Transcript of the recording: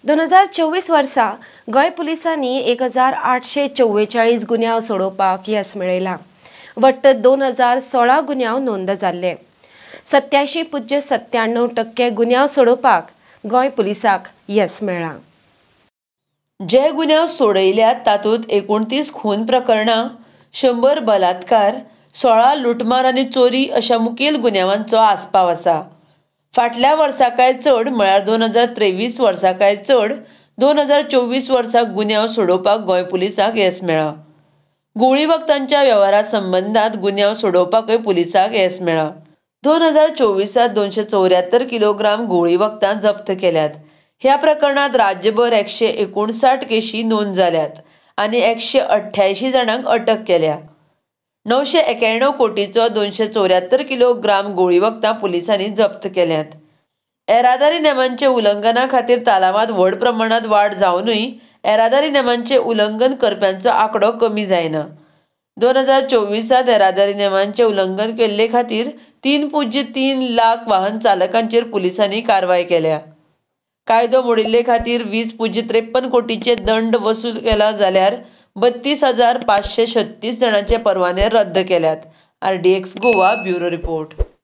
2024 वर्सा गोंय पुलिसांनी 1844 गुन्यांव सोडोवपाक येस मेळयलां. वट्ट 2016 गुन्यांव नोंद जाल्ले. 87.97% गुन्यांव सोडोवपाक गोंय पुलिसाक येस मेळ्ळां. जे गुन्यांव सोडयल्यात तातूंत 29 खून प्रकरणां, 100 बलात्कार, 16 लुटमार आनी चोरी अशा मुखेल गुन्यांवांचो आस्पाव आसा. फाटल्या वर्सा काय चड म्हळ्यार 2023 वर्सा काय चड 2024 वर्सा गुन्यांव सोडोवपाक गोंय पुलिसांक येस मेळ्ळां. गोळी वखदांच्या वेव्हारा संबंदांत गुन्यांव सोडोवपाकय पुलिसांक येस मेळ्ळां. 2024 274 किलोग्राम गोळी वखदां जप्त केल्यात. ह्या प्रकरणांत राज्यभर 159 केशी नोंद जाल्यात आनी 188 जाणांक अटक केल्या. 991 कोटीचो 274 किलोग्राम गोळी वखदां पुलिसांनी जप्त केल्यात. येरादारी नेमांचे उल्लंघना खातीर तालावांत व्हड प्रमाणांत वाड जावनूय येरादारी नेमांचे उल्लंघन करप्यांचो आंकडो कमी जायना. 2024 येरादारी नेमांचे उल्लंघन केल्ले खातीर 3.03 लाख वाहन चालकांचेर पुलिसांनी कारवाय केल्या. कायदो मोडिल्ले खातीर 20.53 कोटीचे दंड वसूल केला जाल्यार 32,536 जाणांचे परवाने रद्द केल्यात. RDX Goa bureau report.